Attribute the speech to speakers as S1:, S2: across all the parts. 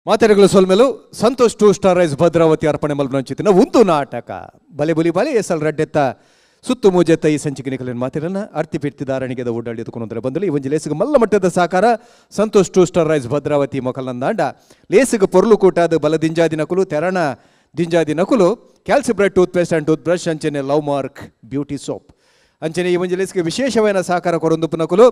S1: ಮಾತೆರೆಗಳು ಸೊಲ್ಮೆಲು Santosh two star rise Bhadravati ಅರ್ಪಣೆ ಮಲ್ಪನಂಚಿತ್ತಿನ ಒಂದು ನಾಟಕ ಬಲೆ ಬುಲಿ ಬಲೆ ಎಸಲ್ ರಡ್ಡೆತ್ತ ಸುತ್ತು ಮೂಜೆತ್ತ ಈ ಸಂಚಿಕೆ ನಿಕಲಿನ ಮಾತಿರನ್ನ ಅರ್ತಿ ಪಿರ್ತಿದಾರಣಿಗೆದ ಓಡಾಡಿ ಎತ್ತುಕೊಂಡರೆ ಬಂದಲು ಈ ಒಂಜಿ ಲೇಸಿಗೆ ಮಲ್ಲ ಮಟ್ಟದ ಸಹಕಾರ Santosh two star rice Bhadravati ಮೊಕಲ್ನಂದಾಂಡ ಲೇಸಿಗೆ ಪೊರ್ಲು ಕೂಟಾದ ಬಲ ದಿಂಜಾದಿ ನಕುಲು ತೆರಣ ದಿಂಜಾದಿ ನಕುಲು Calcibright toothpaste and toothbrush ಅಂಚನೆ ಲವ್ ಮಾರ್ಕ್ ಬ್ಯೂಟಿ ಸೋಪ್ ಅಂಚನೆ ಈ ಒಂಜಿ ಲೇಸ್ಗೆ ವಿಶೇಷವಾದ ಸಹಕಾರ ಕೊರೊಂದು ನಕುಲು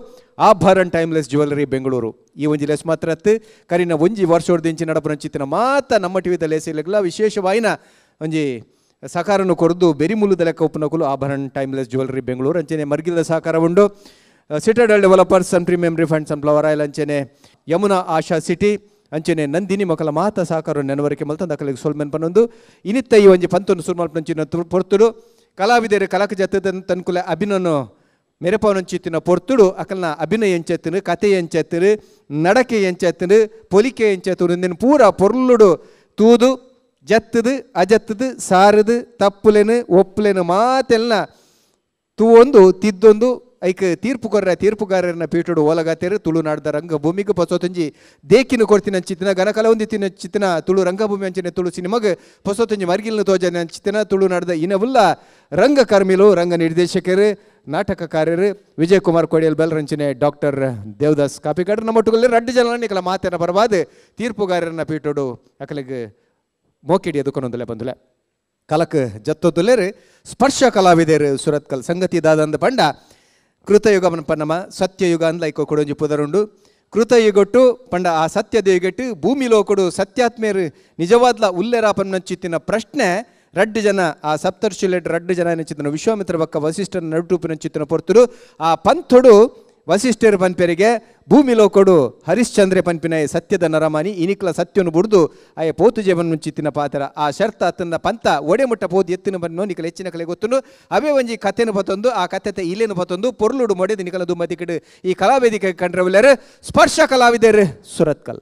S1: ಆಭರಣ ಟೈಮ್ಲೆಸ್ ಜ್ಯುವೆಲರಿ ಬೆಂಗಳೂರು ಈ ಒಂಜಿ ಲೇಸ್ ಮಾತ್ರ ಅತ್ತು ಕರಿನ ಒಂಜಿ ವರ್ಷೋಡ್ದಿಂಚಿ ನಡಪುನಂಚಿತ್ತಿನ ಮಾತ ನಮ್ಮ ಟಿವಿದ ಲೇಸಿಲೆಗ್ಲ ವಿಶೇಷವಾಯಿನ ಒಂಜಿ ಸಹಕಾರನ್ನು ಕೊರದು ಬೆರಿಮುಲ್ಲುದ ಲೆಕ್ಕ ಉಪ್ಪುನಕುಲು ಆಭರಣ ಟೈಮ್ಲೆಸ್ ಜ್ಯುವೆಲರಿ ಬೆಂಗಳೂರು ಅಂಚನೆ ಮರ್ಗಿಲ್ದ ಸಹಕಾರ ಉಂಡು Citadel developers sun premium refined sunflower oil ಅಂಚನೆ ಯಮುನಾ ಆಶಾ ಸಿಟಿ ಅಂಚನೆ ನಂದಿನಿ ಮಕ್ಕಳ ಮಾತ ಸಹಕಾರ ನೆನವರಿಕೆ ಮಲ್ತಂದು ಅಕಲಿಗೆ ಸೊಲ್ಮೆನ್ ಪನ್ನೊಂದು ಇನಿತ್ತ ಈ ಒಂಜಿ ಪಂತೊಂದು ಸುರ್ಮಲ್ಪನಂಚಿನ ಪೊರ್ತುಡು ಕಲಾವಿದರು ಕಲಾಕ ಜತ್ತ ತನ್ಕುಲೆ ಅಭಿನನು ಮೆರಪವನಂಚಿತ್ತಿನ ಪೊರ್ತುಡು ಅಕಲ್ನ ಅಭಿನಯ ಎಂಚೆತ್ತನು ಕತೆ ಎಂಚೆತ್ತನು ನಡಕೆ ಎಂಚೆತ್ತನು ಪೊಲಿಕೆ ಎಂಚೆತ್ತನು ಪೂರ ಪೊರ್ಲುಡು ತೂದು ಜತ್ತದು ಅಜತ್ತದು ಸಾರದು ತಪ್ಪುಲೆನು ಒಪ್ಪುಲೆನು ಮಾತೆಲ್ಲ ತೂವೊಂದು ತಿದ್ದೊಂದು ಐಕ್ ತೀರ್ಪು ಕೊರ್ರೆ ತೀರ್ಪುಗಾರರನ್ನ ಪೀಠುಡು ಓಲಗಾತೇರು ತುಳುನಾಡ್ದ ರಂಗಭೂಮಿಗೆ ಪೊಸತೊಂಜಿ ದೇಕಿನ ಕೊರ್ತಿನ ಚಿತ್ತಿನ ಗನಕಲ ಒಂದಿತ್ತಿನ ಚಿತ್ತಿನ ತುಳು ರಂಗಭೂಮಿ ಅಂಚಿನ ತುಳು ಸಿನಿಮಾಗ ಪೊಸತೊಂಜಿ ಮರ್ಗಿಲ್ನ ತೋಜನ ಅಂಚಿತ್ತಿನ ತುಳುನಾಡ್ದ ಇನವುಲ್ಲ ರಂಗಕರ್ಮಿಲು ರಂಗ ನಿರ್ದೇಶಕರು ನಾಟಕಕಾರರು ವಿಜಯ್ ಕುಮಾರ್ ಕೊಡಿಯಲ್ ಬೆಲ್ರಂಚನೆ ಡಾಕ್ಟರ್ ದೇವದಾಸ್ ಕಾಪಿಕಾಡ್ರು ನಮ್ಮ ಒಟ್ಟುಗಲ್ಲಿ ರಡ್ಡು ಜನ ನಿಕಲ ಮಾತೇನ ಬರಬಾದು ತೀರ್ಪುಗಾರರನ್ನ ಪೀಠುಡು ಅಕಲಿಗೆ ಮೋಕಿಡಿ ಎದುಕೊನೊಂದುಲೆ ಬಂದುಲೆ ಕಲಕ್ ಜತ್ತೊದ್ದುಲೇರು ಸ್ಪರ್ಶ ಕಲಾವಿದರು ಸುರತ್ಕಲ್ ಸಂಗತಿ ದಾದಂದ ಪಂಡ ಕೃತಯುಗ ಪನ್ನಮ ಸತ್ಯಯುಗ ಅಂದ್ಲ ಐಕೋ ಕೊಡೊಂಜಿ ಪುದರುಂಡು ಕೃತಯುಗೊಟ್ಟು ಪಂಡ ಆ ಸತ್ಯದ ಯುಗಟ್ಟು ಭೂಮಿ ಲೋಕಡು ಸತ್ಯಾತ್ಮೇರು ನಿಜವಾದ್ಲ ಉಲ್ಲೆರ ಪನ್ನಂಚಿತ್ತಿನ ಪ್ರಶ್ನೆ ರಡ್ಡು ಜನ ಆ ಸಪ್ತರ್ಷಿಲೆಡ್ ರಡ್ಡು ಜನ ನೆಂಚಿತ್ತನ ವಿಶ್ವಾಮಿತ್ರ ಬಕ್ಕ ವಸಿಷ್ಠನ ನಡುಟೂಪಿನಂಚಿತ್ತಿನ ಪೊರ್ತುಡು ಆ ಪಂಥೊಡು ವಸಿಷ್ಠರು ಪನ್ಪೆರಿಗೆ ಭೂಮಿ ಲೋಕಡು ಹರಿಶ್ಚಂದ್ರೆ ಪನ್ಪಿನ ಸತ್ಯದ ನರಮಾನಿ ಇನಿಕ್ಲ ಸತ್ಯನು ಬುಡ್ದು ಆಯ ಪೋತು ಜೀವನ ಮುಂಚಿತ್ತಿನ ಪಾತ್ರ ಆ ಶರ್ತ ಅತ್ತನ ಪಂತ ಒಡೆ ಮುಟ್ಟ ಪೋದು ಎತ್ತಿನ ಬನ್ನೋ ನಿಕಲ ಹೆಚ್ಚಿನ ಕಲೆ ಗೊತ್ತುಂಡು ಅವೇ ಒಂಜಿ ಕಥೆನು ಬತ್ತೊಂದು ಆ ಕಥೆತ ಇಲೇನು ಬತ್ತೊಂದು ಪೊರ್ಲುಡು ಮೊಡೆದು ನಿಕಲ ದುಮ್ಮತಿಕಿಡು ಈ ಕಲಾವೇದಿಕೆ ಕಂಡ್ರವಿಲ್ಲರು ಸ್ಪರ್ಶ ಕಲಾವಿದರು ಸುರತ್ಕಲ್.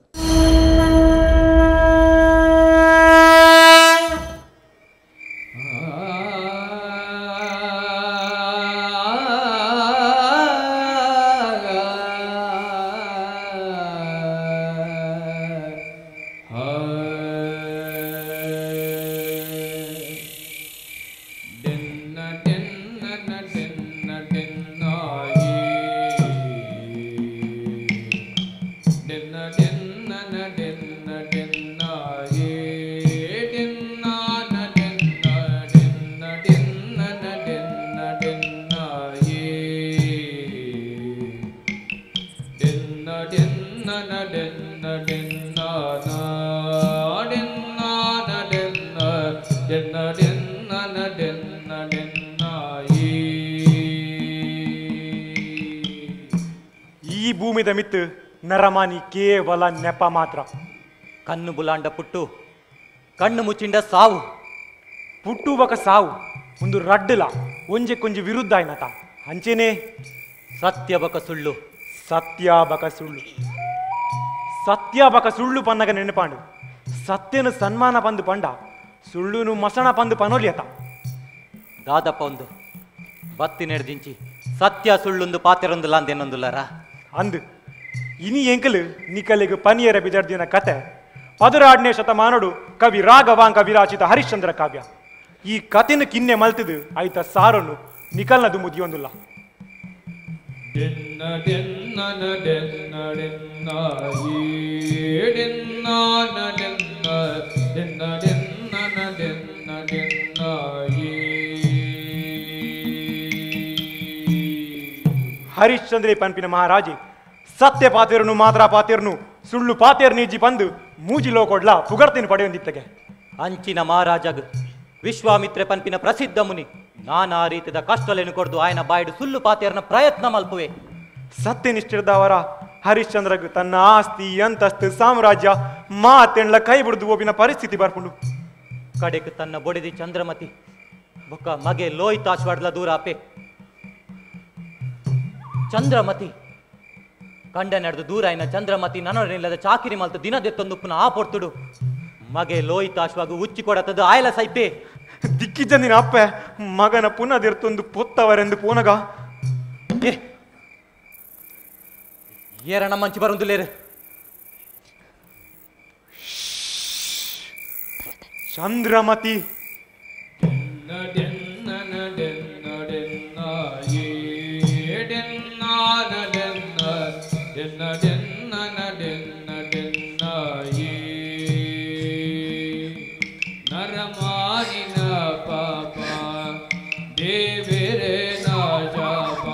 S2: ಈ ಭೂಮಿದ ಮಿತ್ತು ನರಮಾನಿ ಕೇವಲ ನೆಪ ಮಾತ್ರ.
S3: ಕಣ್ಣು ಬುಲಾಂಡ ಪುಟ್ಟು ಕಣ್ಣು ಮುಚ್ಚಿಂಡ ಸಾವು
S2: ಪುಟ್ಟು ಬಕ ಸಾವು ಒಂದು ರಡ್ಡಲ ಒಂಜೆ ಕೊಂಜಿ ವಿರುದ್ಧ ಆಯ್ನತ ಅಂಚೆನೆ
S3: ಸತ್ಯ ಬಕ ಸುಳ್ಳು
S2: ಸತ್ಯ ಬಕ ಸುಳ್ಳು ಸತ್ಯ ಬಕ ಸುಳ್ಳು ಪನ್ನಗ ನೆನಪಾಂಡು ಸತ್ಯನು ಸನ್ಮಾನ ಪಂದು ಪಂಡ ಸುಳ್ಳುನು ಮಸಣ ಪಂದು ಪನೋಲಿಯತ.
S3: ದಾದಪ್ಪ ಒಂದು ಬತ್ತಿ ನೆಡ್ದಿಂಚಿ ಸತ್ಯ ಸುಳ್ಳೊಂದು ಪಾತೆರೊಂದುಲ್ಲ ಅಂದೇನೊಂದುಲ್ಲಾರ
S2: ಅಂದು ಇನಿ ಎಂಕಲು ನಿಕಲಿಗೆ ಪನಿಯರ ಬಿದರ್ದಿನ ಕತೆ 16ನೇ ಶತಮಾನಡು ಕವಿ ರಾಘವಾಂಕ ವಿರಾಚಿತ ಹರಿಶ್ಚಂದ್ರ ಕಾವ್ಯ. ಈ ಕತೆನು ಕಿನ್ನೆ ಮಲ್ತದು ಆಯ್ತ ಸಾರನ್ನು ನಿಕಲ್ನದು ಮುದಿಯೊಂದುಲ್ಲ. ಹರಿಶ್ಚಂದ್ರೆ ಪನ್ಪಿನ ಮಹಾರಾಜೆ ಸತ್ಯ ಪಾತೇರ್ನು ಮಾತ್ರ ಪಾತೇರ್ನು ಸುಳ್ಳು ಪಾತೇರ್ ನೀಜಿ ಬಂದು ಮೂಜಿ ಲೋಕೊಡ್ಲ ಪುಗರ್ತಿನ ಪಡೆಯೊಂದಿತ್ತಗೆ.
S3: ಅಂಚಿನ ಮಹಾರಾಜಗ್ ವಿಶ್ವಾಮಿತ್ರೆ ಪನ್ಪಿನ ಪ್ರಸಿದ್ಧ ಮುನಿ ನಾನಾ ರೀತಿಯ ಕಷ್ಟಲೇನು ಕೊಡ್ದು ಆಯನ ಬಾಯ್ಡು ಸುಳ್ಳು ಪಾತೇರ್ನ ಪ್ರಯತ್ನ ಮಲ್ಪುವೆ.
S2: ಸತ್ಯನಿಷ್ಠಿರದವರ ಹರಿಶ್ಚಂದ್ರಗ್ ತನ್ನ ಆಸ್ತಿ ಅಂತಸ್ತು ಸಾಮ್ರಾಜ್ಯ ಮಾತೆಂಡ್ಲ ಕೈ ಬಿಡ್ದು ಒಬ್ಬಿನ ಪರಿಸ್ಥಿತಿ ಬರ್ಪುಂಡು.
S3: ಕಡೆಗೆ ತನ್ನ ಬೊಡೆದಿ ಚಂದ್ರಮತಿ ಬೊಕ್ಕ ಮಗೆ ಲೋಹಿತಾಶ್ವಾಡ್ಲ ದೂರ ಆಪೆ. ಚಂದ್ರಮತಿ ಕಂಡ ನಡೆದು ದೂರ ಆಯ್ನ ಚಂದ್ರಮತಿ ನನೊಡನಿಲ್ಲದ ಚಾಕಿರಿ ಮಲ್ತು ದಿನದೆತ್ತೊಂದು ಆ ಪೊರ್ತುಡು ಮಗೆ ಲೋಹಿತಾಶ್ವಾಗು ಉಚ್ಚಿ ಕೊಡತದು ಆಯಲ ಸೈಪೆ.
S2: ದಿಕ್ಕಿ ಜಂದಿನ ಅಪ್ಪೆ ಮಗನ ಪುನದಿರ್ತೊಂದು ಪೊತ್ತವರೆಂದು ಪೋನಗ
S3: ಏರಣ ಮಂಚಿ ಬರುಂದುಲೇರು.
S2: ಚಂದ್ರಮತಿ
S4: ನರಮಾನಿನ ಪಾಪ ದೇವರೇ ನಾಜಾಪ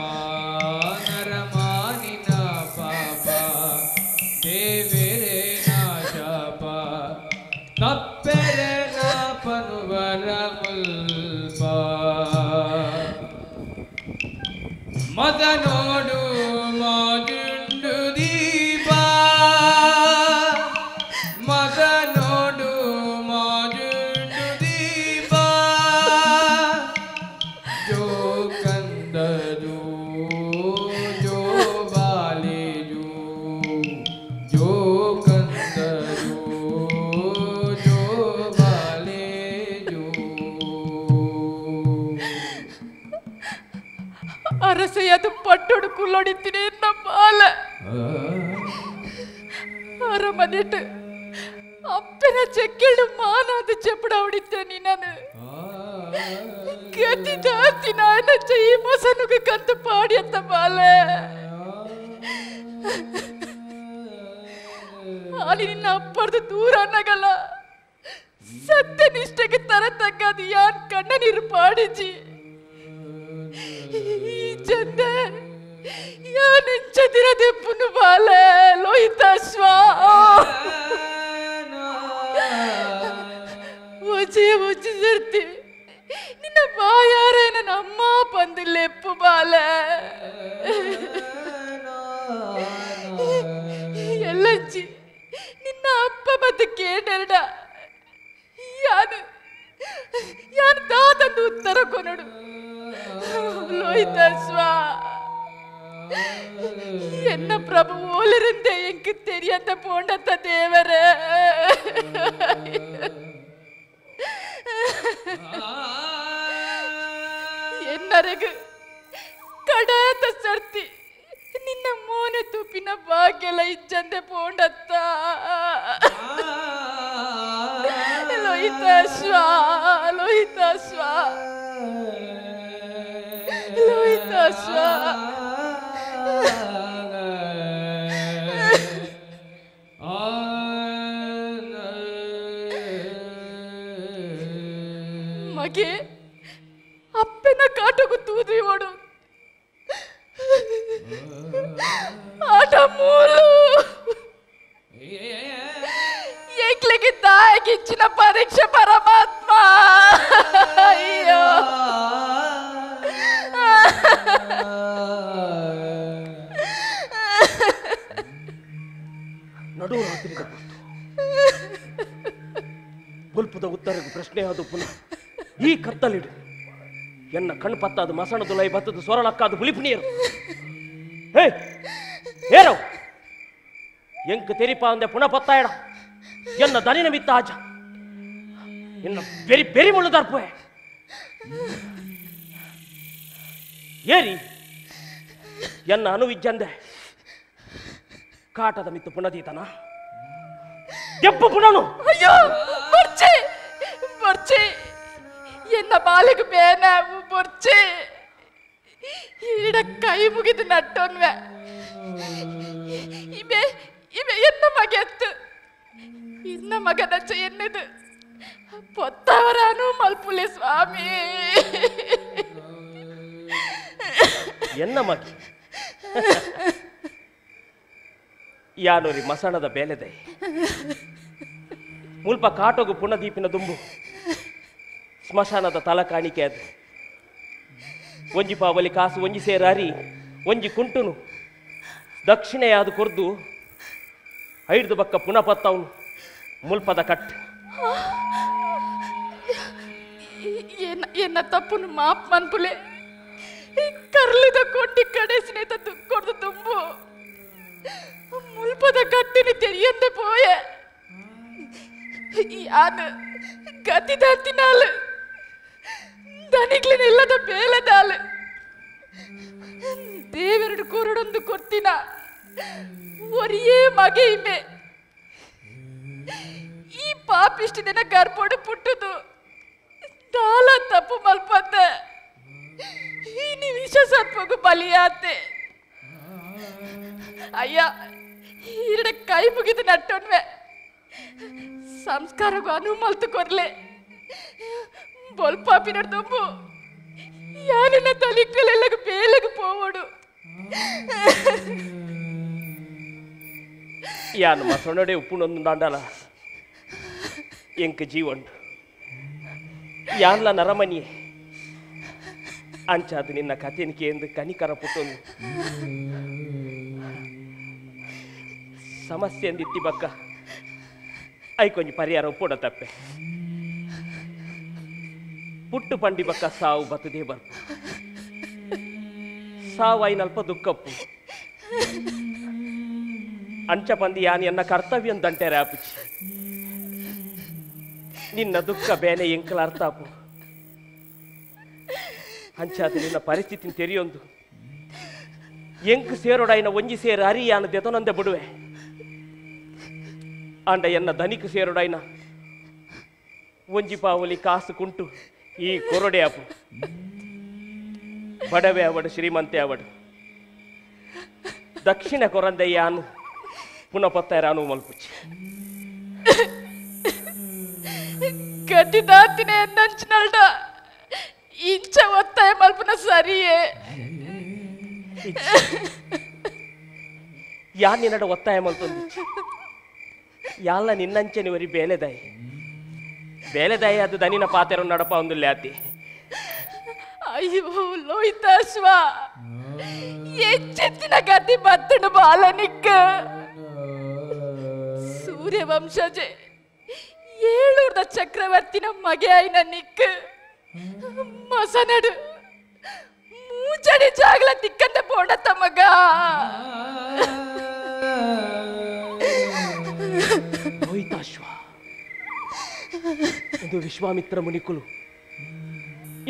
S4: ನರಮಾನಿನ ಪಾಪ ದೇವರೇ ನಾಜಾಪ ತಪ್ಪೆರೆ ನಾಪನುವರ ಮುಲ್ಪ ಮದನೋಡು ಮಾಜುಂಡು ದೀಪ ಮದನೋಡು ಮಾಜುಂಡು ದೀಪ ಜೋ ಕಂದ ಜೋ ಜೋ ಬಾಲೆ ಜೋ ಜೋ ಕಂದ ಜೋ ಜೋ ಬಾಲೆ ಜೋ.
S5: ಅರಸೆಯದು ಪಟ್ಟೊಡು ಕುಲ್ಲೊಡಿತೀನಿ ಬಾಲ ಅರಮನೆಟ್ಟು ಅಪ್ಪನ ಚೆಕ್ಕೆಳು ಮಾನಾದ ಚೆಪ್ಪಡ ಹೊಡಿತೇನೆ ನಾನು ಗತಿ ಜಾಸ್ತಿ ನಾನು ಈ ಮೊಸನುಗೆ ಕಂತು ಪಾಡಿ ಅಂತ ಬಾಲ ಅಲ್ಲಿ ನಿನ್ನ ಅಪ್ಪರ್ದು ದೂರ ಅನ್ನಗಲ್ಲ ಸತ್ಯ ನಿಷ್ಠೆಗೆ ತರ ತಗ್ಗದು ಯಾನ್ ಕಣ್ಣ ನೀರು ಪಾಡಿಜಿ ಈ ಚಂದ ಯಾನೆಂಚದಿರದೆಪ್ಪುನು ಬಾಲ ಲೋಹಿತಾಶ್ವ ಒಜೆ ಒಜ್ಜಿ ಸರ್ತಿ ನಿನ್ನ ಬಾಯಾರೆ ನನ್ನ ಅಮ್ಮ ಬಂದಿಲ್ಲೆಪ್ಪು ಬಾಲ ಎಲ್ಲಜ್ಜಿ ನಿನ್ನ ಅಪ್ಪ ಮತ್ತೆ ಕೇಟೆರಡ ಯಾನು ಯಾನು ದಾತಂದು ಉತ್ತರ ಕೊನಡು ಲೋಹಿತಾಶ್ವ என்ன பிரபு ஓலிருந்தே எனக்கு தெரியாத போண்டத்த தேவரே என்னರಗು ಕಡತ ಸರ್ತಿ ನಿನ್ನ ಮೋನೆ ತುಪ್ಪಿನ ಭಾಗ್ಯಲ ಇಜ್ಜಂದೆ ಪೋಂಡತ್ತ ಲೋಹಿತಾಶ್ವ ಲೋಹಿತಾಶ್ವ ಲೋಹಿತಾಶ್ವ. ಮಗೆ ಅಪ್ಪನ ಕಾಟಗು ತೂದು ಓಡು ಆಟ ಮೂಲು ಎಂಕ್ಲಿಗೆ ತಾಯಿಗಿಚ್ಚಿನ ಪರೀಕ್ಷೆ ಪರಮಾತ್ಮ ಅಯ್ಯೋ.
S6: ನಡು ರಾತ್ರಿದ ಪೊರ್ತು ಬಲ್ಪುದ ಉತ್ತರಗು ಪ್ರಶ್ನೆ ಅದು ಪುನಃ ಈ ಕತ್ತಲಿಡು ಎನ್ನ ಕಣ್ಣು ಪತ್ತಾದು ಮಸಣದುಲೈ ಬತ್ತದು ಸ್ವರಳಕ್ಕಾದು ಹುಲಿಪು ನೀರು ಹೇ ಹೇರವ್ ಎಂಕ್ ತೆರಿಪ ಅಂದೆ ಪುನಃ ಪತ್ತಾಯಡ ಎನ್ನ ದನಿನ ಮಿತ್ತ ಆಜ ಎನ್ನ ಬೆರಿ ಬೆರಿ ಮುಳ್ಳುದಾರ್ಪುವೆ ಏರಿ ಎನ್ನ ಅನುವಿಜ್ಜಂದೆ ಕಾಟದ ಮಿತ್ತು ಪುನದೀತನ ದೆಪ್ಪು ಪುನನು.
S5: ಅಯ್ಯೋ ಬೊರ್ಚಿ ಬೊರ್ಚಿ ಎನ್ನ ಬಾಲಿಗೆ ಬೇನ ಬೊರ್ಚಿ ಈಡ ಕೈ ಮುಗಿದು ನಟ್ಟೋನ್ವೆ ಇವೆ ಇವೆ ಎನ್ನ ಮಗೆತ್ತು ಇನ್ನ ಮಗನಚ್ಚ ಎನ್ನದು ಪೊತ್ತವರಾನು ಮಲ್ಪುಲೆ ಸ್ವಾಮಿ
S6: ಎನ್ನ ಮಗಿ ಯಾನೋರಿ ಮಸಣದ ಬೇಲೆದೆ ಮುಲ್ಪ ಕಾಟೋಗು ಪುನದೀಪಿನ ದುಂಬು ಸ್ಮಶಾನದ ತಲ ಕಾಣಿಕೆ ಅದು ಒಂಜಿ ಪಾವಲಿ ಕಾಸು ಒಂಜಿ ಸೇರಾರಿ ಒಂಜಿ ಕುಂಟುನು ದಕ್ಷಿಣೆಯಾದ ಕೊರ್ದು ಐಡ್ದು ಬಕ್ಕ ಪುನಃ ಪತ್ತವನು ಮುಲ್ಪದ ಕಟ್
S5: ಎನ್ನ ತಪ್ಪುನು ಮಾಪ್ ಮನ್ಪುಲೆ ಕರ್ಲಿದ ಕೊಂಡಿ ಕಡೆ ಸ್ನೇಹಿತ ಕೊಡ್ದು ತುಂಬು ಮುಲ್ಪದ ಕಟ್ಟಿನ ತೆರಿಯಂದೆ ಪೋಯೆ ಯಾನು ಗತಿ ದಾತಿನಾಲು ದನಿಗ್ಲಿನ ಇಲ್ಲದ ಬೇಲೆದಾಲು ದೇವರಡು ಕೊರಡೊಂದು ಕೊರ್ತಿನ ಒರಿಯೇ ಮಗೆ ಇಮೆ ಈ ಪಾಪಿಷ್ಟಿನ ಗರ್ಭೋಡು ಪುಟ್ಟುದು ದಾಲ ತಪ್ಪು ಮಲ್ಪಂದೆ ಈ ನಿಮಿಷ ಸರ್ಪಗು ಬಲಿಯಾತೆ. ಅಯ್ಯ ಈರಡ ಕೈ ಮುಗಿದು ನಟ್ಟೊನ್ವೆ ಸಂಸ್ಕಾರಗೂ ಅನು ಮಲ್ತು ಕೊರ್ಲೆ ಬೊಲ್ಪಾಪಿನ ದುಂಬು ಯಾರನ್ನ ತಲಿಕಲೆಲ್ಲ ಬೇಲೆಗೆ ಪೋವಡು.
S6: ಯಾನು ಮಸೊಣಡೆ ಉಪ್ಪುನೊಂದು ದಾಂಡಲ ಎಂಕ್ ಜೀವಂಡು ಯಾನ್ಲ ನರಮನಿಯೇ ಅಂಚಾದ ನಿನ್ನ ಕಥೆನಿಕೆ ಎಂದು ಕನಿಕರ ಪುಟ್ಟೊಂದು ಸಮಸ್ಯೆ ಎಂದಿತ್ತಿ ಬಕ್ಕ I ಕೊಂಚ ಪರಿಹಾರ ಒಪ್ಪೋಡ ತಪ್ಪೆ ಪುಟ್ಟು ಪಂಡಿ ಬಕ್ಕ ಸಾವು ಬತ್ತದೇ ಬರ್ಪು ಸಾವು ಐನಲ್ಪ ದುಃಖಪ್ಪು ಅಂಚ ಪಂದಿ ಯಾನ್ ಎನ್ನ ಕರ್ತವ್ಯ ದಂಟೆ ರಾಪುಚಿ ನಿನ್ನ ದುಃಖ ಬೇನೆ ಎಂಕಲ ಅರ್ಥಾಪು ಅಂಚಾದ ನಿನ್ನ ಪರಿಸ್ಥಿತಿ ತೆರಿಯೊಂದು ಎಂಕ್ ಸೇರೋಡಾಯಿನ ಒಂಜಿ ಸೇರು ಅರಿ ಯಾನು ದೆತನಂದೆ ಬಿಡುವೆ ಆಂಡ ಎನ್ನ ಧನಿಕ್ ಸೇರೋಡಾಯಿನ ಒಂಜಿ ಪಾವಲಿ ಕಾಸು ಕುಂಟು ಈ ಕೊರಡೆ ಆಪು ಬಡವೆ ಅವಡು ಶ್ರೀಮಂತೆ ಅವಡು ದಕ್ಷಿಣ ಕೊರಂದೆ ಯಾನು ಪುನಃ ಪತ್ತಾಯರಾನು ಮಲ್ಪುಚಿ
S5: ಗತಿದಾತಿನೇ ನಂಚಿನಲ್ಡ ಇಂಚ ಒತ್ತಾಯ ಮಲ್ಪನ ಸರಿಯೇ.
S6: ಯಾನ್ ನಿನ್ನಡ ಒತ್ತಾಯ ಮಲ್ತೊಂದು ಯಾಲ್ಲ ನಿನ್ನಂಚೆ ವರಿ ಬೇಲೆದಾಯಿ ಬೇಲೆದಾಯಿ ಅದು ದನಿನ ಪಾತೆರ ನಡಪ ಒಂದು ಲ್ಯಾತಿ.
S5: ಅಯ್ಯೋ ಲೋಹಿತಾಶ್ವ ಎಚ್ಚೆತ್ತಿನ ಗತಿ ಬತ್ತಡು ಬಾಲನಿಕ್ಕ ಸೂರ್ಯವಂಶಜೆ ಏಳೂರ್ದ ಚಕ್ರವರ್ತಿನ ಮಗೆ ಆಯ್ನ ನಿಕ್ ಮಸನಡು ಮೂಚಡಿ ಜಾಗಲ ತಿಕ್ಕಂದ ಪೋಣ ತಮಗ.
S6: ಲೋಹಿತಾಶ್ವ ಇದು ವಿಶ್ವಾಮಿತ್ರ ಮುನಿಕುಲು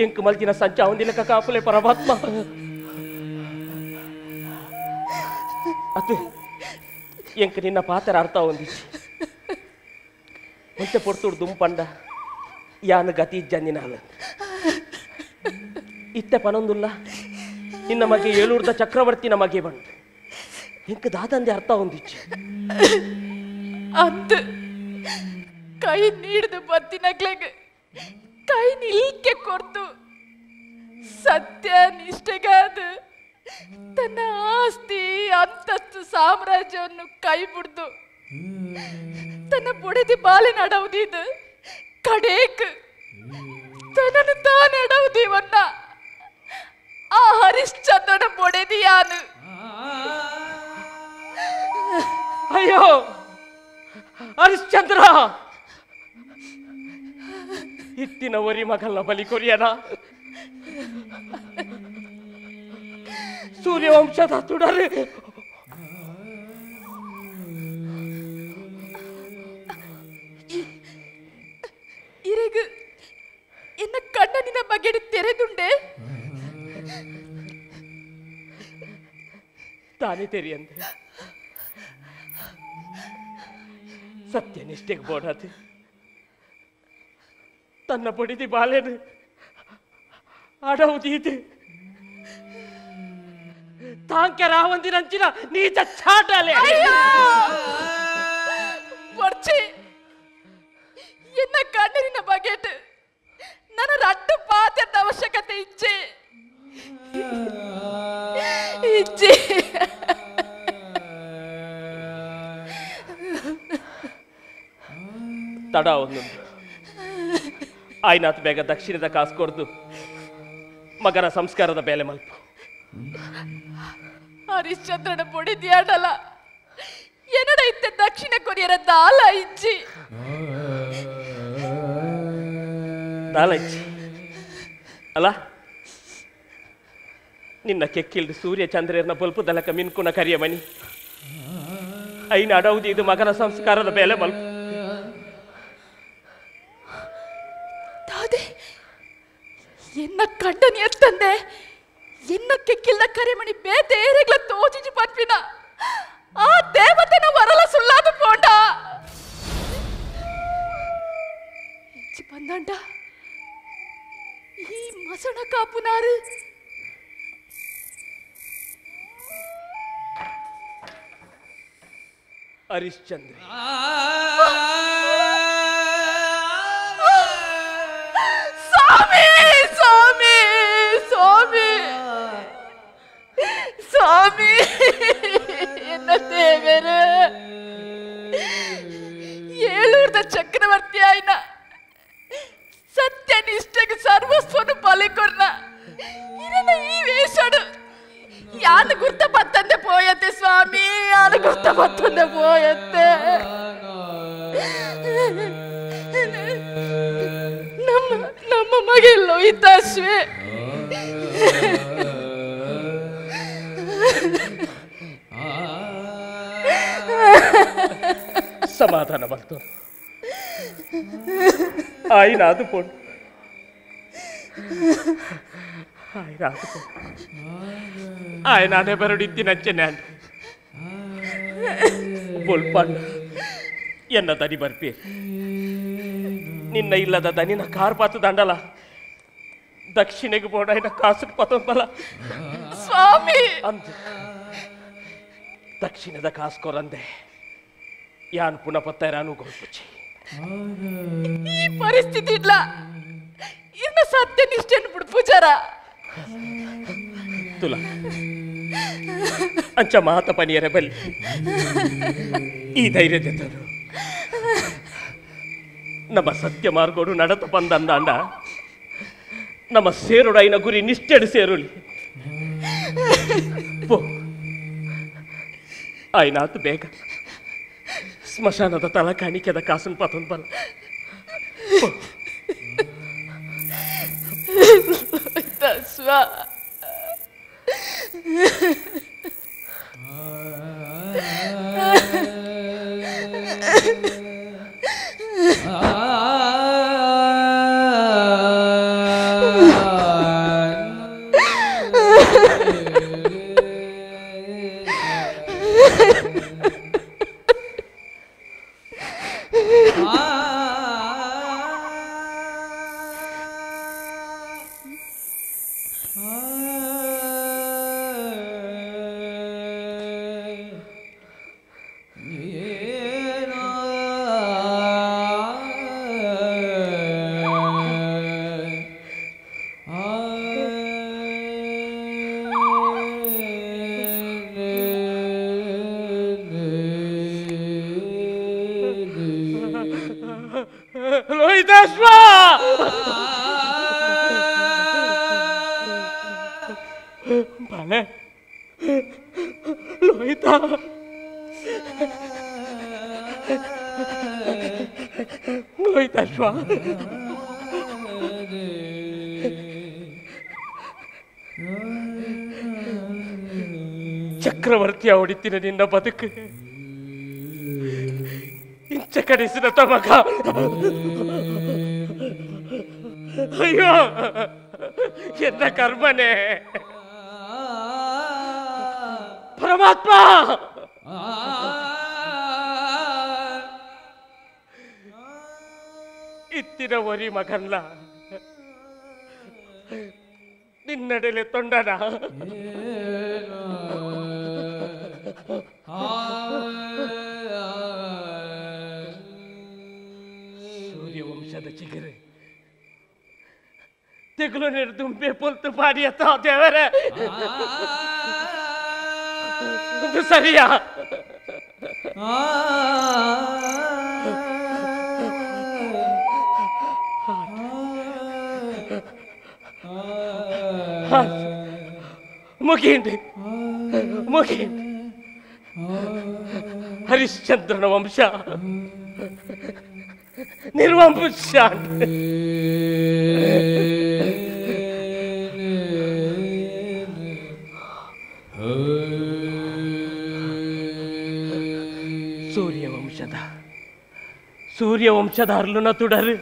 S6: ಎಂಕ್ ಮಲ್ತಿನ ಸಂಚ ಅವಂದಿಲಕ ಕಾಪುಲೆ ಪರಮಾತ್ಮ ಅತ್ತೆ ಎಂಕ್ ನಿನ್ನ ಪಾತ್ರ ಅರ್ಥ ಒಂದಿಚ್ಚಿ ಮುಂಚೆ ಪೊರ್ತುಡು ದುಂಪಂಡ ಯಾನು ಗತಿ ಇಜ್ಜಂದಿನ ಇತ್ತೆ ಪನೊಂದುಲ್ಲ ನಿನ್ನ ಮಗೆ ಏಳೂರ್ದ ಚಕ್ರವರ್ತಿನ ಮಗೆ ಬಂದು ಎಂಕ್ ದಾದಂದೆ ಅರ್ಥ ಒಂದಿಚ್ಚಿ
S5: ಅಂದು ಕೈ ನೀಡ್ದು ಬತ್ತಿನಗ್ಲೆಗ್ ಕೈ ನಿಲ್ಕೆ ಕೊರ್ತು ಸತ್ಯ ನಿಷ್ಠೆಗಾದ ತನ್ನ ಆಸ್ತಿ ಅಂತಸ್ತು ಸಾಮ್ರಾಜ್ಯವನ್ನು ಕೈ ಬಿಡ್ದು ತನ್ನ ಬುಡದಿ ಬಾಲೆ ನಡವದಿದ್ದು ಕಡೇಕ್ ತನ್ನನ್ನು ತಾನು ಅಡವದಿವನ್ನ ಆ ಹರಿಶ್ಚಂದ್ರನ ಬೊಡೆದಿಯಾನು.
S6: ಅಯ್ಯೋ ಹರಿಶ್ಚಂದ್ರ ಇತ್ತಿನ ಒರಿ ಮಗಲ್ಲ ಬಲಿ ಕೊರಿಯನ ಸೂರ್ಯವಂಶದ ತುಡರೆ
S5: ಇರೆಗು ಎನ್ನ ಕಣ್ಣನಿನ ಬಗೆಡಿ ತೆರೆದುಂಡೆ
S6: ತಾನೇ ತೆರೆಯಂತೆ ಸತ್ಯನಿಷ್ಠೆಗೆ ಬೋಡಾತು ತನ್ನ ಬಡಿದಿ ಬಾಲೇನು ಅಡವುದೀತು ತಾಂಕೆ ರಾವಂದಿನಂಚಿನ ನೀಚ ಚಾಟಲೆ
S5: ಪೊರ್ಚಿ ಎನ್ನ ಕಣ್ಣನಿನ ಬಗೆಟ್ ನನ್ನ ರಟ್ಟು ಪಾತ್ರದ ಅವಶ್ಯಕತೆ ಇಚ್ಛೆ ಇಚ್ಛೆ.
S6: ತಡ ಒಂದೊಂದು ಆಯ್ನಾತ್ ಬೇಗ ದಕ್ಷಿಣದ ಕಾಸು ಕೊಡ್ದು ಮಗನ ಸಂಸ್ಕಾರದ ಬೇಲೆ ಮಲ್ಪ.
S5: ಹರಿಶ್ಚಂದ್ರನ ಬೊಡಿದ್ಯಾಡಲ್ಲ ಏನಡ ಇತ್ತ ದಕ್ಷಿಣ ಕೊರಿಯರ ದಾಲ ಇಜ್ಜಿ
S6: ದಾಲ ಇಜ್ಜಿ ಅಲ್ಲ ನಿನ್ನ ಕೆಕ್ಕಿಲ್ದು ಸೂರ್ಯ ಚಂದ್ರನ ಬಲ್ಪು ದಲಕ ಮಿನ್ಕುನ ಕರಿಯ ಮನಿ ಐನ ಅಡೌದಿ ಇದು ಮಗನ ಸಂಸ್ಕಾರದ ಬೇಲೆ ಮಲ್ಪ.
S5: ತಾದೆ ಎನ್ನ ಕಂಡನಿ ಎತ್ತಂದೆ ಎನ್ನ ಕೆಕ್ಕಿಲ್ದ ಕರೆಮಣಿ ಬೇತೇರೆಗ್ಲ ತೋಜಿಜಿ ಪನ್ಪಿನ ಆ ದೇವತೆನ ವರಲ ಸುಳ್ಳಾದು ಪೋಂಡ. ಅಂದಂಡ ಈ ಮಸಣ ಕಾಪುನಾರು
S6: ಹರಿಶ್ಚಂದ್ರ.
S5: ಸ್ವಾಮಿ ಸ್ವಾಮಿ ಸ್ವಾಮಿ ಸ್ವಾಮಿ, ಎನ್ನ ದೇವರೇ, ಏಳೂರ್ದ ಚಕ್ರವರ್ತಿ ಆಯ್ನ ಸತ್ಯ ನಿಷ್ಠೆಗೆ ಸರ್ವಸ್ವನು ಬಲಿ ಕೊರ್ನ ಇರನ ಈ ವೇಷಡು ಯಾನು ಗುರ್ತ ಪತ್ತಂದೆ ಪೋಯತ್ತೆ ಸ್ವಾಮಿ, ಯಾನು ಗುರ್ತ ಪತ್ತಂದೆ ಪೋಯತ್ತೆ. ನಮ್ಮ ನಮ್ಮ ಮಗ ಲೋಹಿತಾಶ್ವೆ.
S6: ಸಮಾಧಾನ ಬಂತು ಆಯ್ನ ಅದು ಪೋಡು, ಆಯ್ನ ಅದು ಪೋಡು, ಆಯ್ನಾನೇ ಬರಡಿತ್ತಿನಂಚನೆ ಬೊಲ್ಪಣ್ಣ ಎನ್ನ ದನಿ ಬರ್ಪಿ ನಿನ್ನ ಇಲ್ಲದ ದನಿನ ಕಾರ್ ಪಾತು ದಂಡಲ ದಕ್ಷಿಣೆಗೆ ಬೋಡಾಯ್ನ ಕಾಸು ಪತೊಂಬಲ
S5: ಸ್ವಾಮಿ
S6: ಅಂದ ದಕ್ಷಿಣದ ಕಾಸ್ಕೊರಂದೆ ಯಾನ್ ಪುನಃ ಪತ್ತಾಯರಾನು ಗೋಲ್ಪುಚ್ಚಿ.
S5: ಈ ಪರಿಸ್ಥಿತಿ ಇಲ್ಲ ಇನ್ನ ಸತ್ಯ ನಿಷ್ಠೆಯನ್ನು ಬಿಡು ಪೂಜಾರ
S6: ತುಲ ಅಂಚ ಮಾತ ಪನಿಯರ ಬಲ್ಲಿ ಈ ಧೈರ್ಯದೆತ್ತರು ನಮ್ಮ ಸತ್ಯ ಮಾರ್ಗೋಡು ನಡತ ಬಂದಂದಾಂಡ ನಮ್ಮ ಸೇರುಡೈನ ಗುರಿ ನಿಷ್ಠೆಡು ಸೇರುಳಿ ಪೋ ಆಯ್ನಾತು ಬೇಗ ಸ್ಮಶಾನದ ತಲ ಕಾಣಿಕೆದ ಕಾಸನ್ ಪತೊಂದು ಬಲ್ಲ. ಚಕ್ರವರ್ತಿಯ ಹೊಡಿತಿನ ನಿನ್ನ ಬದುಕು ಇಂಚ ಕಡಿಸಿದ ತಮಗ. ಅಯ್ಯೋ ಎನ್ನ ಕರ್ಮನೆ ಪರಮಾತ್ಮ. ಇತ್ತಿನ ಒರಿ ಮಗನ್ಲ ನಿನ್ನಡೆಲೆ ತೊಂಡನ ಸೂರ್ಯವಂಶದ ಚಿಗುರು ತೆಗಲು ನಿರ್ದುಂಬೆ ಪೊಲ್ತು ಪಾಡಿಯತ್ತ ದೇವರೇ ಒಂದು ಸರಿಯಾ? ಮುಗಿಂಡಿ ಮುಗಿಂಡಿ ಹರಿಶ್ಚಂದ್ರನ ವಂಶ ನಿರ್ವಂಶ. ಸೂರ್ಯವಂಶದ ಸೂರ್ಯವಂಶದ ಅರ್ಲುನ ತುಡರು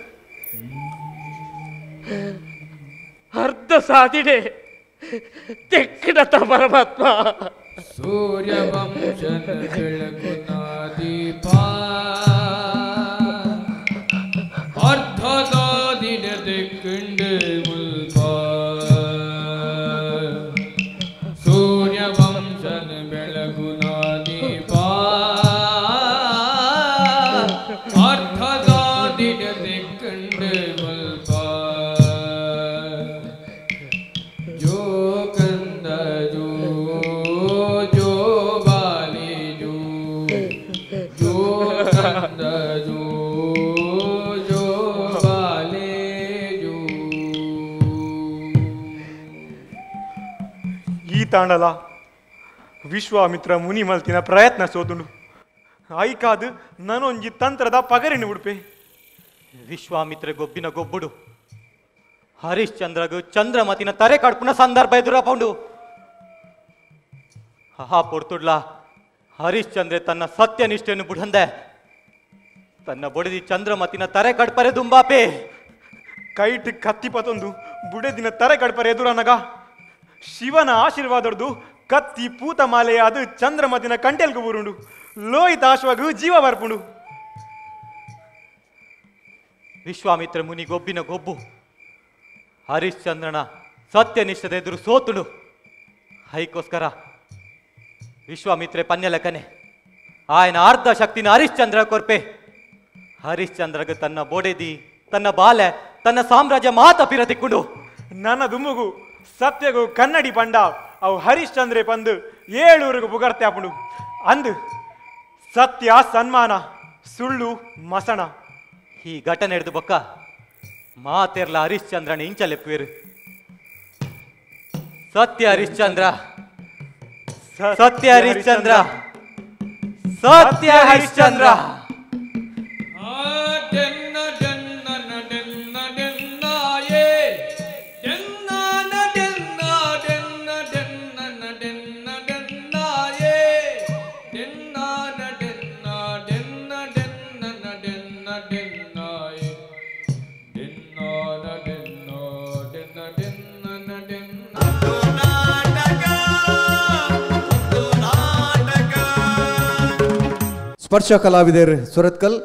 S6: ಅರ್ಧ ಸಾಧಿಡೆ ತೆಕ್ಕಿಡತ ಪರಮಾತ್ಮ.
S4: ಸೂರ್ಯವಂಶನ ಬೆಳಗುನ ದೀಪ ಅರ್ಧದ
S2: ಈತಾಂಡಲ ವಿಶ್ವಾಮಿತ್ರ ಮುನಿ ಮಲ್ತಿನ ಪ್ರಯತ್ನ ಸೋತುಂಡು. ಐಕಾದು ನಾನೊಂಜಿ ತಂತ್ರದ ಪಗರಿನ ಉಡುಪೆ.
S3: ವಿಶ್ವಾಮಿತ್ರ ಗೊಬ್ಬಿನ ಗೊಬ್ಬುಡು ಹರಿಶ್ಚಂದ್ರಗು ಚಂದ್ರಮತಿನ ತರೆ ಕಡ್ಪುನ ಸಂದರ್ಭ ಎದುರಪೌಂಡು. ಹಾ ಪೊರ್ತುಡ್ಲ ಹರಿಶ್ಚಂದ್ರೆ ತನ್ನ ಸತ್ಯನಿಷ್ಠೆಯನ್ನು ಬುಡಂದೆ ತನ್ನ ಬೊಡೆದಿ ಚಂದ್ರಮತಿನ ತರೆ ಕಡ್ಪರೆ ದುಂಬಾಪೆ.
S2: ಕೈಟ್ ಕತ್ತಿ ಪತೊಂದು ಬುಡೆದಿನ ತರೆ ಕಡ್ಪರೆ ಎದುರನಗ ಶಿವನ ಆಶೀರ್ವಾದೊಡ್ದು ಕತ್ತಿ ಪೂತ ಮಾಲೆಯಾದ ಚಂದ್ರಮತಿನ ಕಂಟೆಲ್ಗು ಬೂರುಂಡು. ಲೋಹಿತ ಆಶ್ವಗು ಜೀವ ಬರ್ಪುಂಡು.
S3: ವಿಶ್ವಾಮಿತ್ರ ಮುನಿ ಗೊಬ್ಬಿನ ಗೊಬ್ಬು ಹರಿಶ್ಚಂದ್ರನ ಸತ್ಯನಿಷ್ಠದ ಎದುರು ಸೋತುಡು. ಹೈಕೋಸ್ಕರ ವಿಶ್ವಾಮಿತ್ರೆ ಪನ್ಯಲಕನೆ ಆಯನ ಅರ್ಧ ಶಕ್ತಿನ ಹರಿಶ್ಚಂದ್ರ ಕೊರ್ಪೆ. ಹರಿಶ್ಚಂದ್ರಗ ತನ್ನ ಬೊಡೆದಿ ತನ್ನ ಬಾಲೆ ತನ್ನ ಸಾಮ್ರಾಜ್ಯ ಮಾತ ಪಿರ ತಿಕ್ಕೊಂಡು.
S2: ನನ್ನ ದುಮ್ಮುಗು ಸತ್ಯಗು ಕನ್ನಡಿ ಪಂಡ ಅವು ಹರಿಶ್ಚಂದ್ರೆ ಪಂದು ಏಳೂರಿಗೂ ಪುಗರ್ತೆ ಆಪುಂಡು. ಅಂದು ಸತ್ಯ ಸನ್ಮಾನ, ಸುಳ್ಳು ಮಸಣ.
S3: ಈ ಘಟನೆ ಹಿಡಿದು ಬೊಕ್ಕ ಮಾತೆರ್ಲ ಹರಿಶ್ಚಂದ್ರನ ಇಂಚಲೆಪ್ಪುವೇರು. ಸತ್ಯ ಹರಿಶ್ಚಂದ್ರ, ಸತ್ಯ ಹರಿಶ್ಚಂದ್ರ, ಸತ್ಯ ಹರಿಶ್ಚಂದ್ರ.
S1: ಸ್ಪರ್ಶ ಕಲಾವಿದರ್ ಸುರತ್ಕಲ್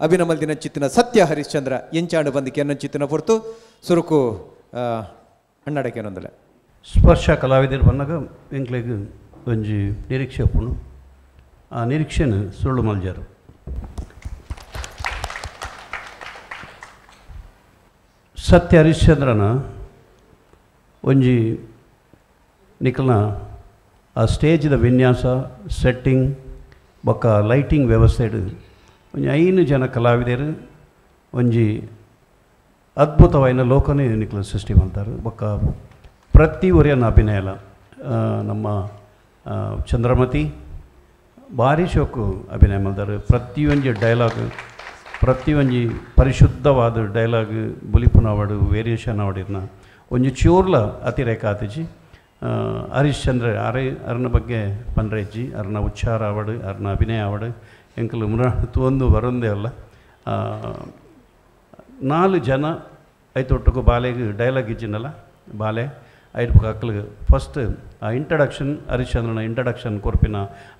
S1: ಅಭಿನಮಲ್ದಿನ ಚಿತ್ತಿನ ಸತ್ಯ ಹರಿಶ್ಚಂದ್ರ ಎಂಚಾಂಡು ಬಂದಿಕೆ ಚಿತ್ತಿನ ಹೊರತು ಸುರುಕು ಅಣ್ಣಡಕೇನೊಂದಲೆ.
S7: ಸ್ಪರ್ಶ ಕಲಾವಿದರು ಬಂದಾಗ ಎಂಕ್ಲೆಗ್ ಒಂಜಿ ನಿರೀಕ್ಷೆ ಉಪ್ಪುಂಡು. ಆ ನಿರೀಕ್ಷೆನ ಸುಳ್ಳು ಮಲ್ಜಾರು. ಸತ್ಯ ಹರಿಶ್ಚಂದ್ರನ ಒಂಜಿ ನಿಕಲ್ನ ಆ ಸ್ಟೇಜ್ದ ವಿನ್ಯಾಸ, ಸೆಟ್ಟಿಂಗ್ ಬೊಕ್ಕ ಲೈಟಿಂಗ್ ವ್ಯವಸ್ಥೆ ಒಂಜಿ 5 ಜನ ಕಲಾವಿದರು ಒಂಜಿ ಅದ್ಭುತವಾಯಿನ ಲೋಕನೇ ನಿಕಲ ಸೃಷ್ಟಿ ಮಾಡ್ತಾರೆ. ಬೊಕ್ಕ ಪ್ರತಿ ಒರಿಯನ ಅಭಿನಯಲ ನಮ್ಮ ಚಂದ್ರಮತಿ ಭಾರಿ ಶೋಕು ಅಭಿನಯ ಮಾಡ್ತಾರೆ. ಪ್ರತಿಯೊಂಜಿ ಡೈಲಾಗ್, ಪ್ರತಿಯೊಂಜಿ ಪರಿಶುದ್ಧವಾದ ಡೈಲಾಗ್ ಬುಲಿಪುನ ಅವಾಡು ವೇರಿಯೇಷನ್ ಅವಡಿರ್ನ ಒಂಜಿ ಚೂರ್ಲ ಅತಿರೇಕ ಆತಿಜಿ. ಹರಿಶ್ಚಂದ್ರ ಅರೆ ಅರ್ನ ಬಗ್ಗೆ ಪನ್ರೆಜ್ಜಿ, ಅರ್ನ ಉಚ್ಚಾರ ಆವಡು, ಅರ್ನ ಅಭಿನಯ ಆವಡು ಎಂಕಲು ಮುರ ಒಂದು ಬರೊಂದೇ ಅಲ್ಲ. 4 ಜನ ಐತೊಟ್ಟುಕು ಬಾಲೆಗೆ ಡೈಲಾಗ್ ಇಜ್ಜಿನಲ್ಲ ಬಾಲೆ ಐದು ಅಕ್ಕಲಿಗೆ ಫಸ್ಟ್ ಆ ಇಂಟ್ರಡಕ್ಷನ್ ಹರಿಶ್ಚಂದ್ರನ ಇಂಟ್ರಡಕ್ಷನ್ ಕೊರ್ಪಿನ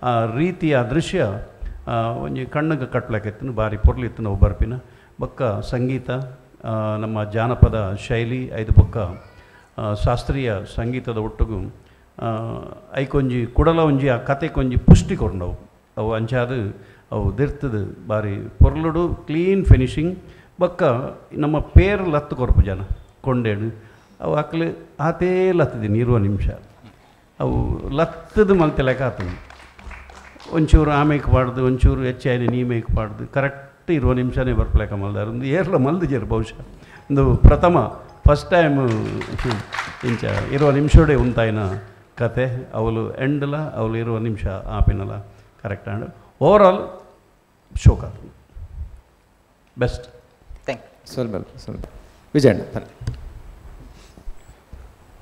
S7: ಆ ರೀತಿಯ ದೃಶ್ಯ ಒಂಜಿ ಕಣ್ಣಿಗೆ ಕಟ್ಲಕ್ಕಿತ್ತು, ಭಾರಿ ಪೊರ್ಲಿತ್ತು ನಾವು ಬರ್ಪಿನ. ಬೊಕ್ಕ ಸಂಗೀತ ನಮ್ಮ ಜಾನಪದ ಶೈಲಿ ಐದು ಬೊಕ್ಕ ಶಾಸ್ತ್ರೀಯ ಸಂಗೀತದ ಒಟ್ಟುಗು ಐಕೊಂಜಿ ಕುಡಲ ಒಂಜಿ ಆ ಕತೆ ಕೊಂಜಿ ಪುಷ್ಟಿ ಕೊರ್ನವು ಅವು ಅಂಚಾದ ಅವು ದಿರ್ತದ ಭಾರಿ ಪೊರ್ಲುಡು ಕ್ಲೀನ್ ಫಿನಿಶಿಂಗ್. ಬೊಕ್ಕ ನಮ್ಮ ಪೇರ್ ಲತ್ತು ಕೊರ್ಪು ಜನ ಕೊಂಡೇಡು ಅವು ಅಕ್ಲು ಆತೇ ಲತ್ತದೀನಿ 20 ನಿಮಿಷ ಅವು ಲತ್ತದ ಮಲ್ತೆಲೆಕ ಆತದ. ಒಂಚೂರು ಆಮೇಕ್ ಪಾಡ್ದು, ಒಂಚೂರು ಹೆಚ್ಚಾಯ್ನ ನೀಮೇಕ್ ಪಾಡ್ದು ಕರೆಕ್ಟ್ 20 ನಿಮಿಷನೇ ಬರ್ಪಲೆಕ ಮಲ್ದಾರ. ಒಂದು ಏರ್ಲ ಮಲ್ದಿಜರು ಬಹುಶಃ ಒಂದು ಪ್ರಥಮ ಫಸ್ಟ್ ಟೈಮ್ ಇಂಚ 20 ನಿಮಿಷೋಡೆ ಉಂತಾಯಿನ ಕತೆ ಅವಳು ಎಂಡ್ಲ ಅವಳು 20 ನಿಮಿಷ ಆಪಿನಲ್ಲ correct and over all ಶೋಕ ಬೆಸ್ಟ್.
S3: Thank
S1: you ಸ್ವಲ್ಪ ವಿಜಯಣ್ಣ.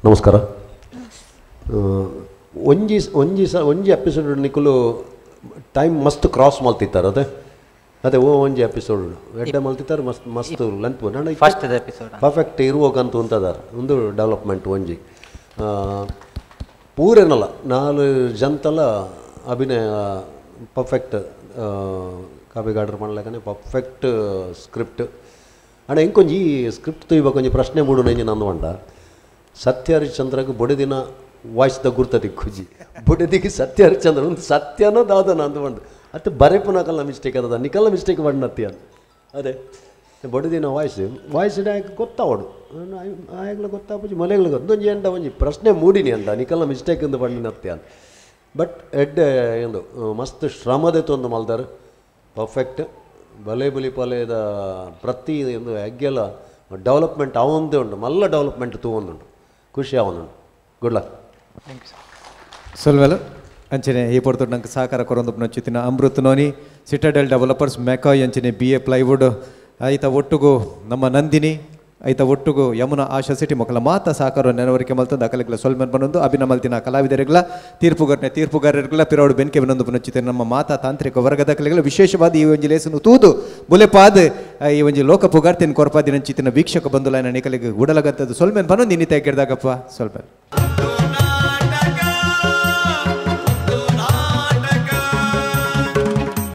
S8: ನಮಸ್ಕಾರ. ಒಂಜಿ ಒಂಜಿ ಸ ಒಂಜಿ ಎಪಿಸೋಡ್ ನಿಕುಲು ಟೈಮ್ ಮಸ್ತ್ ಕ್ರಾಸ್ ಮಲ್ತಿತ್ತಾರೆ. ಅದೇ ಅದೇ ಓ ಒಂಜಿ ಎಪಿಸೋಡ್ ಎಡ್ಡೆ ಮಲ್ತಿತ್ತಾರೆ ಮಸ್ತ್ ಮಸ್ತ್ length
S3: first episode
S8: perfect ಇರುವಕಂತ ಉಂತದಾರ ಒಂದು ಡೆವಲಪ್ಮೆಂಟ್ ಒಂಜಿ ಪೂರೇನಲ್ಲ 4 ಜಂತಲ ಅಭಿನಯ ಪರ್ಫೆಕ್ಟ್ ಕಾಪಿಗಾರ್ಡರ್ ಮಾಡಲಕ್ಕನೆ ಪರ್ಫೆಕ್ಟ್ ಸ್ಕ್ರಿಪ್ಟ್. ಅಣ್ಣ ಇಂಕೊಂಜಿ ಸ್ಕ್ರಿಪ್ಟ್ ತುಯ್ಬೇಕು ಒಂಜಿ ಪ್ರಶ್ನೆ ಮೂಡು ನಂಜಿ ನಂದು ಮಂಡ ಸತ್ಯ ಹರಿಶ್ಚಂದ್ರಗೆ ಬೊಡೆದಿನ ವಾಯ್ಸ್ದ ಗುರ್ತದಿ ಖುಜಿ ಬೊಡೆದಿಗೆ ಸತ್ಯ ಹರಿಶ್ಚಂದ್ರ ಒಂದು ಸತ್ಯನ ದಾದನ ಅಂದು ಮಂಡ ಅತ್ತೆ ಬರೆಪುನಕಲ್ಲ ಮಿಸ್ಟೇಕ್ ಅದ ನಿಕಲ್ಲ ಮಿಸ್ಟೇಕ್ ಬಣ್ಣತ್ತಿ ಅಂತ. ಅದೇ ಬೊಡೆದಿನ ವಾಯ್ಸ್ ವಾಯ್ಸ್ ಆಯ್ಕೆ ಗೊತ್ತಾವಡು ಆಯಾಗಲ ಗೊತ್ತಾಪುಜಿ ಮನೆಗಳು ಗೊತ್ತು ಒಂಜಿ ಎಂಡ ಒಂಜಿ ಪ್ರಶ್ನೆ ಮೂಡಿನಿ ಅಂತ ನಿಕಲ್ಲ ಮಿಸ್ಟೇಕ್ ಎಂದು ಬಣ್ಣಿನತ್ತಿ ಅಂತ. ಬಟ್ ಎಡ್ಡೆ ಎಂದು ಮಸ್ತ್ ಶ್ರಮದೆ ತೊಂದು ಮಲ್ದಾರು ಪರ್ಫೆಕ್ಟ್ ಬಲೆ ಬಲಿ ಪಲೆದ ಪ್ರತಿ ಎಂದು ಹೆಗ್ಗೆಲ್ಲ ಡೆವಲಪ್ಮೆಂಟ್ ಅವಂದೇ ಉಂಟು ಮಲ್ಲ ಡೆವಲಪ್ಮೆಂಟ್ ತೂವೊಂದುಂಟು ಖುಷಿ ಆವೊಂದುಂಟು. Good luck.
S2: Thank you sir.
S1: ಸೊಲ್ವೆಲು ಅಂಚನೆ ಈ ಪೊರ್ತುಡು ನಂಗೆ ಸಹಕಾರ ಕೊರೊಂದು ನೊಚ್ಚಿತ್ತಿನ ಅಮೃತ್ ನೋನಿ, ಸಿಟಾಡೆಲ್ ಡೆವಲಪರ್ಸ್, ಮೆಕಾಯ್ ಅಂಚನೆ ಬಿ ಎ ಪ್ಲೈವುಡ್, ಐತ ಒಟ್ಟುಗು ನಮ್ಮ ನಂದಿನಿ, ಐತ ಒಟ್ಟುಗು ಯಮುನಾ ಆಶಾ ಸಿಟಿ ಮೊಕಲ ಮಾತ ಸಹಕಾರ ನೆನವರಿಕೆ ಮಲ್ತಂದು ಅಕಲಿಗ್ಲ ಸೊಲ್ಮೆನ್ ಬನೊಂದು ಅಭಿನಮಲ್ತಿನ ಕಲಾವಿದರಿಗ್ಲ ತೀರ್ಪುಗಾರನೆ ತೀರ್ಪುಗಾರರಿಗ್ಲ ಪಿರೌಡು ಬೆನ್ಕೆ ಬನೊಂದು ಪುನೊಚ್ಚಿತ್ತಿನ ನಮ್ಮ ಮಾತಾ ತಾಂತ್ರಿಕ ವರ್ಗದ ಕಲೆಗಳ ವಿಶೇಷವಾದ ಈ ಒಂಜಿ ಲೇಸನು ತೂದು ಬುಲೆಪಾದ್ ಈ ಒಂಜಿ ಲೋಕ ಪುಗಾರ್ತಿನ ಕೊರಪಾದಿನಂಚಿತ್ತಿನ ವೀಕ್ಷಕ ಬಂಧುಲಾಯನ ನಿಕಲಿಗೆ ಉಡಲಗಂತದ್ದು ಸೊಲ್ಮೆನ್ ಬನೊಂದು ಇನ್ನಿತ ಕೆಡ್ದಾಗಪ್ಪ ಸೊಲ್ಮೆನ್.